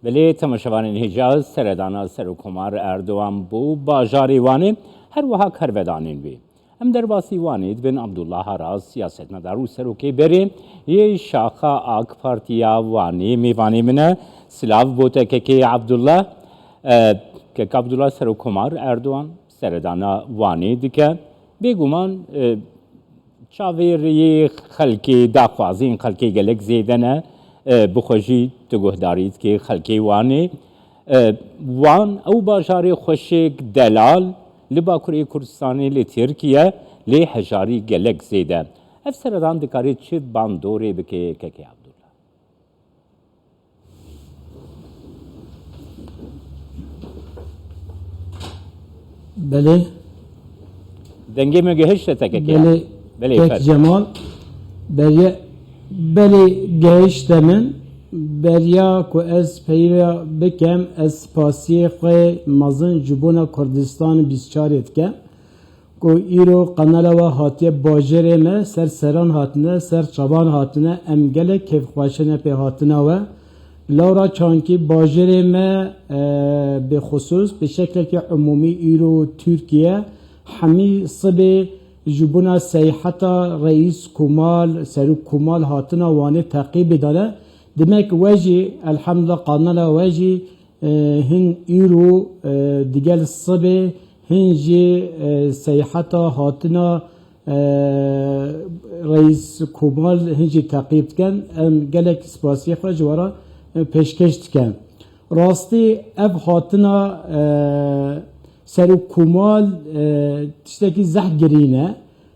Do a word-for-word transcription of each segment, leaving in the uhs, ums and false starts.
Belê, temaşevanên hêja, seredana Serokkomar Erdogan bo bajarê Wanê her wiha kervedanên wê. Em derbasî Wanê dibin. Abdullah Aras, siyasetmedar û serokê berê yê şaxa AK Partiya Wanê, mêvanê min e. Silav bo te kekê Abdullah. E, kek Abdullah, Serokkomar Erdogan seredana Wanê dike. Bêguman, e, çavêriyê xelkê, daxwazên xelkê gelek zêde ne. E, bi xwe jî tu guhdarî dikê xelkê Wanê. E, Wan ew bajarê xweşik, delal li Bakurê Kurdistanê, li Tirkiye, lê hejarî gelek zêde. Ev seredan dikare çi bandorê bike, kekê Abdullah? Belê. Dengê me gihişte te, kekê? Belê, Belê, kek fer. Cemal. Beriye, belê, gihişte min. Beriya ku ez peyva bikem, ez spasiyê xwe mezin ji bona Kurdistan bîst çarê dikem. Ku îro kanala we hatiye bajarê me, ser seran hatine, ser çavan hatine, em gelek kêfxweşine pê hatina we. Lawra çankî bajarê me, e, bi xusûs, bi şeklekî umûmî îro Tirkiye, hemî sibê ji bona seyheta Reîs Komal, Serok Komal hatina Wanê teqîbê dane. Demek we jî, elhamdulillah, kanala we jî, e, hin îro, e, digel sibê, hin jî, e, seyheta hatina, e, Reîs Komal hin jî teqîb dikin. Em gelek spasiyê xwe ji we re, e, pêşkêş dikin. Rastî ev hatina, e, Serok Komal, e, tiştekî zehf girîn e.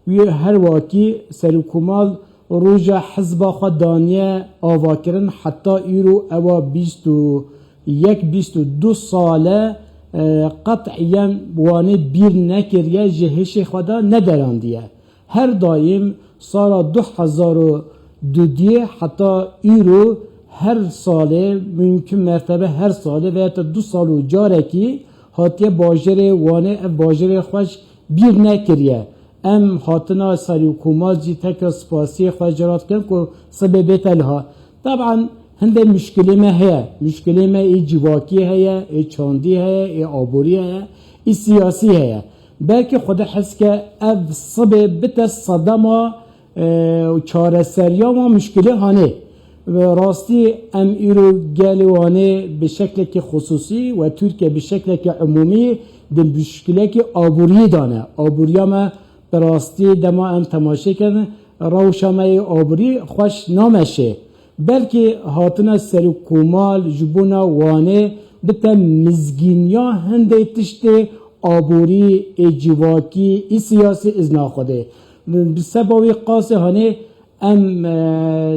Wî her wakî Serokkomal roja hizba xwe daniye avakirin, heta îro ewa bîst û yek, bîst û du sal e, e, qet'iyen Wanê bîr nekiriye, ji hişê xwe de nederandiye. Her daîm sala du hezar û dudiyê heta îro her salê, mumkin mertebe her salê veya te du sal û carekî hatiye bajarê Wanê, ev bajarê xweş bîr nekiriye. Em hatina Serokkomal jî teka spasiyê xwe ji re dikin ku sibê bête liha. Teban hindê muşkilê me heye. Muşkilê me ê civakî heye, ê çandî heye, ê aborî heye, ê siyasî heye. Belkî Xwedê hez ke ev sibê bite sedema, e, çareseriya wan muşkilê hanê. Bi rastî em îro gelê Wanê bi şeklekî xusûsî we Tirkiye bi şeklekî umûmî di muşkilekî aboriyê de ne. Aboriya me bi rastî dema em temaşe kirin, rewşa me yê aborî xweş nameşe. Belkî hatina Serokkomal ji bona Wanê bite mizgîniya hindê tiştê aborî, ê civakî, ê siyasî izna Xwedê. Bi seba wî qasê hanê em, e,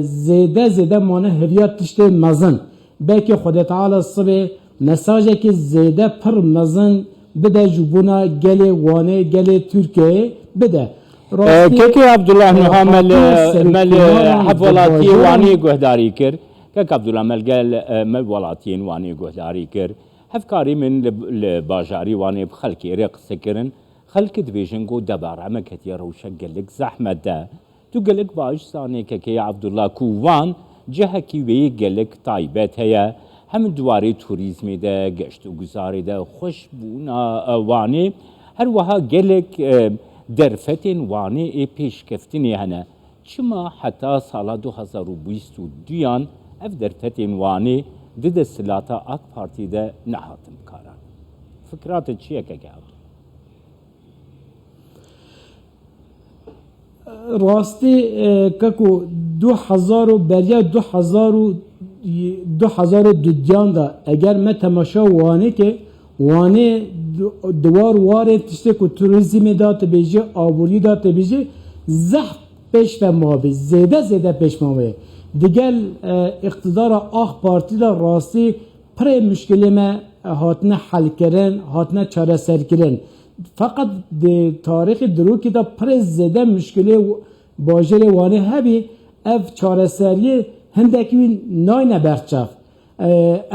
zêde zêde mane hêviya tiştê mezin. Belkî Xwedê Teala sibê mesajekî zêde pir mezin bide ji bona gelê Wanê, gelê Tirkiyeyê bide. E, Rastî, kekê Abdullah e, niha me li, hatina me li Serokkomala hevwelatiyê Wanê guhdarî kir. Kek Abdullah, me li gel, e, me welatiyên Wanê guhdarî kir. Hevkarî min li, li bajarî Wanê bi xelkê re qise kirin. Xelk dibêjin ku debara me ketiye rewşa gelek zehmet de. Tu gelek baş zanê kekê Abdullah ku Wan cihekî wê gelek taybet heye. Hem di warê turîzmê de, geşt û guzarê de, xweşbûna, e, Wanê, her wiha gelek, e, derfetên Wanê ê pêşkeftinê hene. Çima heta sala du hezar û bîst û duyan ev derfetên Wanê di desthilata AK Partî de nehatin bikaran? Fikra te çi ye kekê Abdullah? Rastî, e, keko du hezar û beriya du hezar û, du hezar û dudiyan de eger me temaşa Wanê ke, Wanê di-, di war warê tiştê ku turîzmê de tibêjî, aborî de tibêjî, zehf pêş ve mabî, zêde zêde pêş mabî. Digel, e, îqtidara AK Partî de rastî pirê muşkilê me hatine helkirin, hatine çareserkirin. Feqet di tarîxê dirokî de pirê zêde muşkilê bajarê Wanê hebî, ev çareseriyê hindekî wî nayne ber çav. E,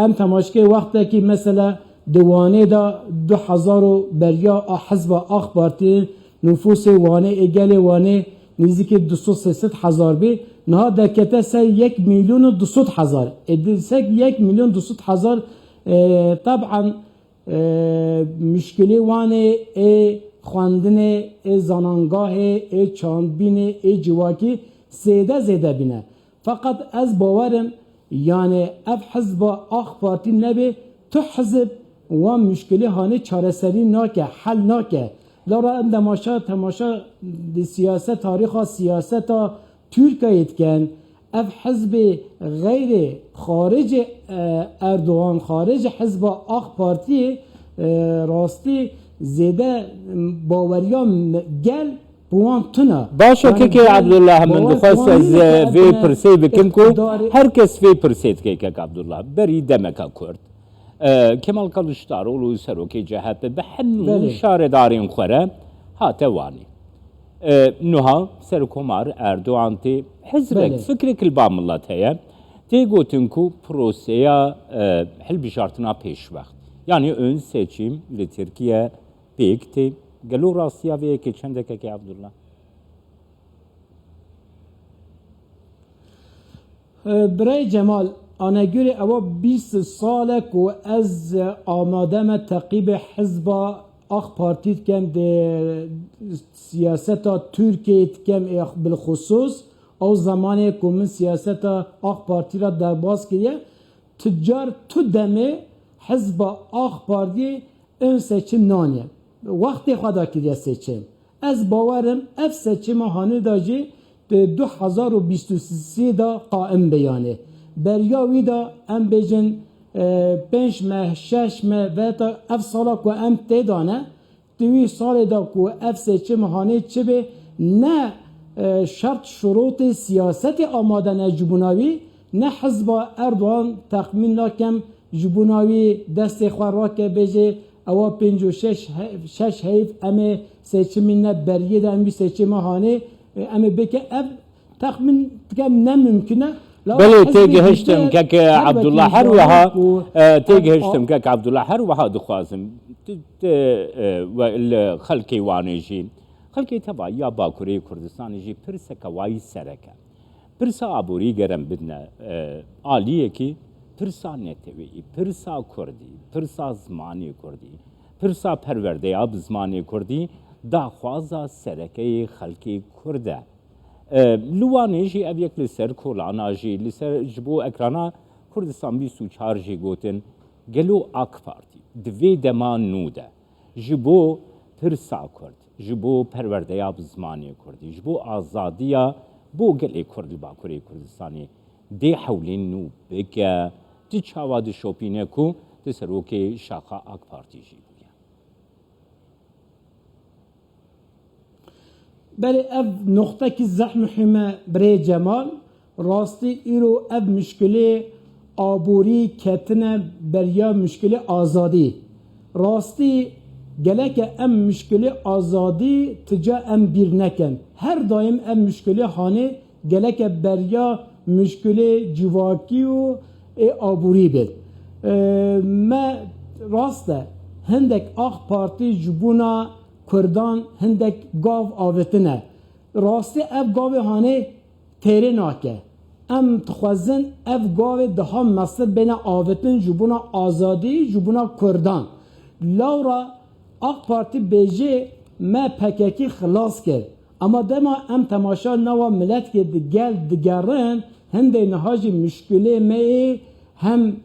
em temaşkê wextekî mesela di Wanê de du hezar û beriya a hizba AK Partî nufusê Wanê, ê gelê Wanê nêzîkî du sed sê sed hezar bî. Niha derkete ser yek milyon û du sed hezar. Ê di ser yek milyon du sed hezar, e, teban, e, muşkilê wan ê, ê xwendinê, ê zanangahê, ê çandbînê, ê civakî zêde zêde bîne. Feqet ez bawer im, yanî ev hizba AK Partî nebê, tu hizb wan muşkilê hanê çareserî nake, hel nake. Lewra em demaşa, temaşa di siyaset, tarîxa siyaseta Tirkiyeyê dikin. Ev hizbê xeyrê xaricê, e, Erdogan, xaricê hizba AK Partiyê, e, rastî zêde baweriya gel bi wan tune. Baş e, Yanî kekê gel Abdullah, min bawer dixwest wan ez nîne ke ev vê bine pirsê bikim ku iqtidarê her kes vê pirsê dike, kek Abdullah. Berî demeka kurt, e, Kemal Kılıçdaroğlu, serokê C H P, bi hemû Belê. şaredarên xwe re hate Wanê. E, nuha Serokkomar Erdogan tê hizbek, Belê. fikrek li ba milet heye. Tê gotin ku proseya, e, hilbijartina pêşwext, yanî ön seçim li Tirkiye pêk tê. Gelo rastiya vê yekê çendek e, kekê Abdullah? Birayê Cemal, anegurê ewa bîst sal e ku ez amade me teqîbê hizba AK Partî dikem, di siyaseta Tirkiyeyê dikem, ê bilxusûs ew zemanê ku min siyaseta AK Partî re derbas kiriye, tu car tu demê hizba AK Partiyê ön seçim naniye. Wextê xwe de kiriye seçim. Ez bawer im ev seçima hanê de jî di du hezar û bîst û sê de qaim be, yanê beriya wî de em bêjin, e, pênc meh, şeş meh, veta ev sala ku em tê de ne, di wî salê de ku ev seçim hanê çi bê, ne, e, şert şurûtê siyasetê amade ne ji bona wî, ne hizba Erdogan, texmîn nakem ji bona wî destê xwe rake bêje, ewa pênc û şeş he-, şeş heyv em ê seçimî ne beriyê de em wî seçima hanê, e, em ê bike ev Texmîn dikem ne mimkun e. La Belê, hizbê têgihiştim, dîtir keke her Abdullah, wekî her wiha, zanin ku e, ev têgihiştim, a- keke Abdullah, her wiha dixwazim, tu, tu, e, we, li xelkê Wanê jî, xelkê tevayî ya Bakurê Kurdistanê jî pirseke wayî sereke. Pirsa aborî gerem bidine, e, aliyekî, pirsa neteweyî, pirsa kurdî, pirsa zimanê kurdî, pirsa perwerdeya bi zimanê kurdî, daxwaza sereke yê xelkê kurd e. E, li Wanê jî ev yek li ser kolana jî, li ser, ji bo ekrana Kurdistan bîst û çar jî gotin, gelo AK Partî di vê dema nû de ji bo pirsa Kurd, ji bo perwerdeya bi zimanê Kurdî, ji bo azadiya bo gelê Kurd li Bakurê Kurdistanê dê hewlên nû bike, tu çawa dişopîne ku tu serokê şaxa AK Partî jî bûye? Belê ev noqtekî zehf muhîm e birê Cemal. Rastî îro ev muşkilê aborî ketine beriya muşkilê azadî. Rastî geleke em muşkilê azadî ti ca em bîr nekin. Her daîm ev muşkilê hanê geleke beriya muşkilê civakî û ê aborî bê. E, me rast e, hindek AK Partî ji bona Kurdan hindek gav avitine. Rastî ev gavê hanê têrê nake. Em dixwazin ev gavê daha mestir bêne avitin ji bona azadî, ji bona Kurdan. Lewra AK Partî bêjê me P K K xilas kir. Ama dema em temaşa nava miletkê di gel digerin, hindê niha jî muşkilê me yê hem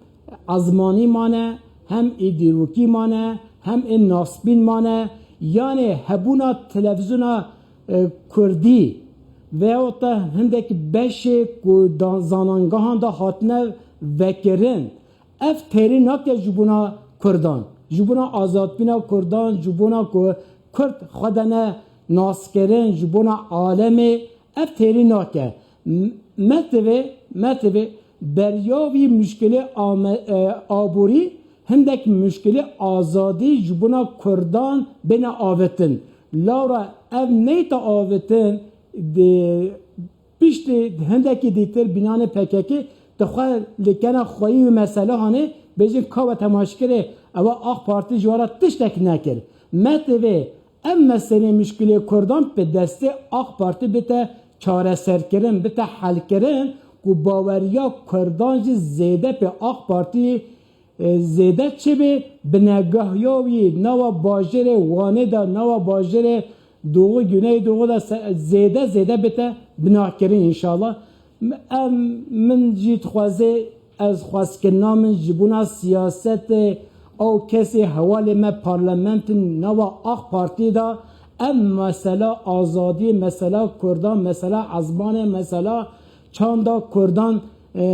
ezmanî mane, hem ê dîrokî mane, hem ê nasbîn mane, yanê hebûna televîzyona, e, kurdî veyahut da hindek beşê ku da-, zanangahan de hatine vekirin, ev têrî nake ji bona Kurdan, ji bona azadbîna Kurdan, ji bona ku Kurd xwe de ne naskirin, ji bona alemê ev têrî nake. M-, me tivê, me tivê beriya vî muşkilê ame-, e, aborî hindek muşkilê azadî ji bona Kurdan bêne avitin. Lewra ev neyta avitin, di piştî hindekî dîtir bînanê P K K dixwe li kena xweyî wî mesele hanê, bêjin ka we temaşkirê, ewa AK Partî ji we re tiştek nekir. Me divê ev meselê muşkilê Kurdan bi destê AK Partî bite çareserkirin, bite helkirin ku baweriya Kurdan jî zêde pê AK Partî, e, zêde çi bê, binegahiya wî nava bajêrê Wanê de, nava bajêrê Doğu, Güneydoğu de se-, zêde, zêde bite binakirin înşallah. Em, min jî dixwaze, ez xwestkirina min ji bona siyasetê ew kesê hevalê me parlamentin nava AK Partî de, ev mesela azadî, mesela Kurdan, mesela ezmanê, mesela çanda Kurdan, e,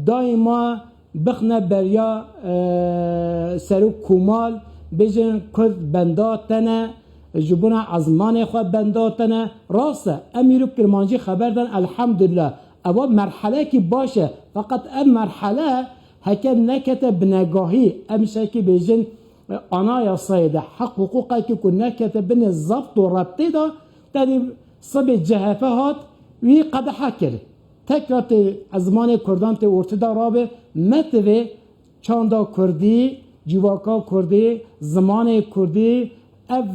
daîma bixne beriya, e, serok Komal, bêjin Kurd benda te ne, ji bona ezmanê xwe benda te ne. Rast e, em îro Kirmancî xeber dan, elhamdulillah. Ewa merhelekî baş e. Feqet ev merhele heke nekete binegahî, em şekî bêjin, e, anayasayê de, heq hiqûqekî ku nekete binê zebt û reptê de, tenê sibê C H P hat, wî qedexe kir. Tekra tê ezmanê Kurdan tê ortê de rabe, me tivê çanda Kurdî, civaka Kurdî, zimanê Kurdî, ev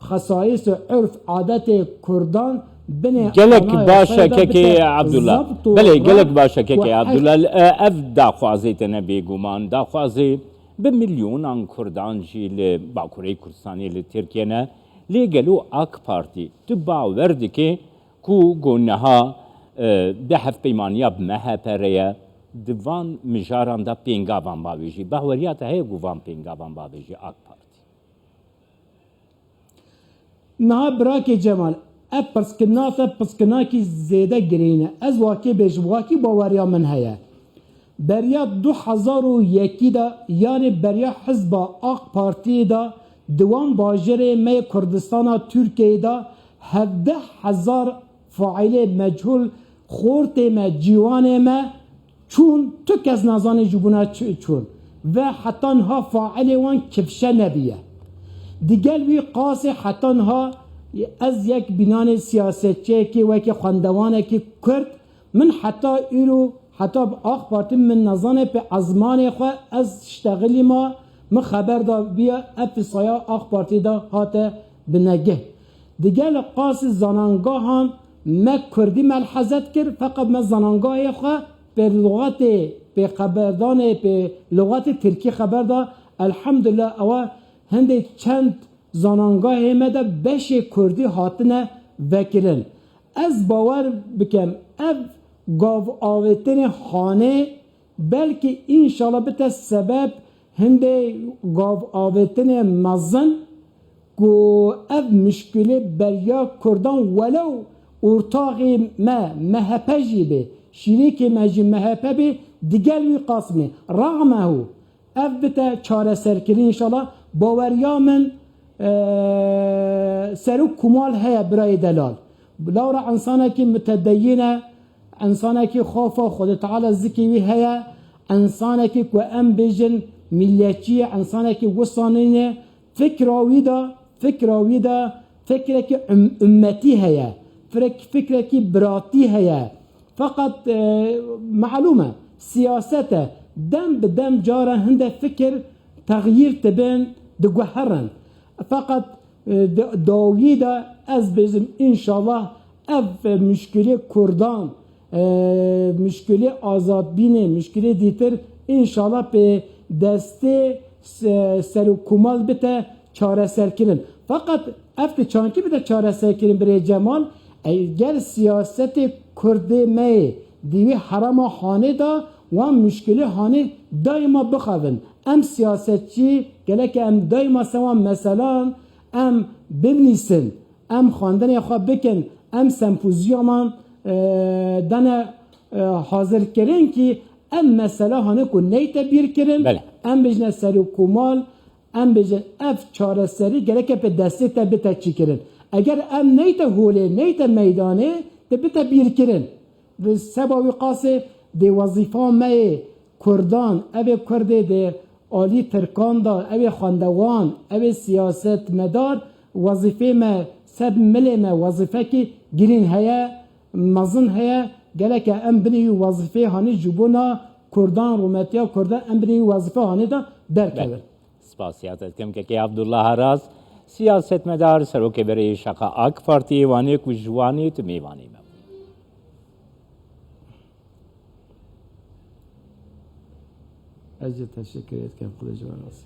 xesayîs û urf adetê Kurdan binê Gelek baş e anayasayê de kekê bite Abdullah. zebt û Belê, gelek rept baş e kekê û hek. Abdullah. E, ev daxwazê te ne bêguman. Daxwazê bi milyonan Kurdan jî li Bakurê Kurdistanê li Tirkiye ne. Lê gelo AK Partî, tu bawer dike ku go niha, e, di hevpeymaniya bi M H P re ye, di van mijaran de pêngavan bavêjî? Baweriya te heye ku van pêngavan bavêjî AK Partî? Niha birakê Cemal, ev pirskirina te pirskinakî zêde girîn e. Ez wakê bêjim, wakî baweriya min heye. Beriya du hezar û yekî de, yanê beriya hizba AK Partiyê de, di wan bajêrê me yê Kurdistana Tirkiyeyê de hevdeh hezar faîlê mechûl, xortê me, ciwanê me, çûn, tu kes nazane ji bona çi çûn. Ve heta niha failê wan kifşe nebiye. Digel wî qasê heta niha ez yek bînanê siyasetçiyekê, weke xwendewanekî Kurd, min heta îro, heta bi AK Partî min nezane pê ezmanê xwe ez ştexilî ma, min xeber da biya ev pisaya AK Partî de hate binegeh. Digel qasî zanangahan me Kurdî melhezet kir, feqet me zanangahê xwe pê luxetê, pê xeberdanê, pê luxetê Tirkî xeber da. Elhamdulillah, ewa hindê çend zanangahê me de beşê Kurdî hatine vekirin. Ez bawer bikem, ev gav avêtinê hanê belkî înşallah bite sebeb hindê gav avêtinê mezin ku ev muşkilê beriya Kurdan welew ortaxê me M H P jî bê, şîrêkê me jî M H P bê, digel wî qasmê. Raxmehu, ev bite çareserkirin înşallah. Baweriya min, e, serok Kumal heye birayê delal. Lawra insanekî mutedeyyin e, insanekî xofa Xwedê Teala zikê wî heye, insanekî ku em bêjin milliyetçî ye, insanekî wisa nîne, fikra wî de, fikra wî de fikrekî um-, ummetî heye, firek-, fikrekî biratî heye. Feqet, e, malûm e, siyaset e, dem bi dem cara hinde fikir texyîr dibin, diguherin. Feqet, e, di dawiyê de ez bêjim, înşallah ev, e, muşkilê Kurdan, e, muşkilê azadbînê, muşkilê dîtir, înşallah pê destê se-, serokkomal bite çareserkirin. Feqet ev ti çankî bide çareserkirin birê Cemal, eger siyasetê Kurdê me yê di wî herema hanê de wan muşkilê hanê daîma bixevin. Em siyasetçî, gelek em daîma ser wan meselan em bibnîsin, em xwendinê xwe bikin, em sempoziyoman, e, dane, e, hazir kirin kî ev mesela hane ku neyte bîr kirin, Belê. em bijne serokkomal, em bijin ev çareserî gereke pê destê te bite çîkirin. Eger em neyte holê, neyte meydanê, te bite bîr kirin. Bi seba wî qasê dê wezîfa me yê Kurdan, ev ê Kurdê dê alî Tirkan de, ev ê xwendewan, ev ê siyasetmedar, wezîfê me ser milê me wezîfekî girîn heye, mezin heye, geleke em binê wî wezîfê hanî ji bona Kurdan, rûmetiya Kurdan, em binê wî wezîfê hanî de derkevin. Belê. Spasiya te dikim kekê Abdullah Aras, siyasetmedar, serokê berê şaxa AK Partiyê Wanê ku ji Wanê tu mêvanê me bû. Ez jî teşekkür ê dikim. Xwedê ji we razî.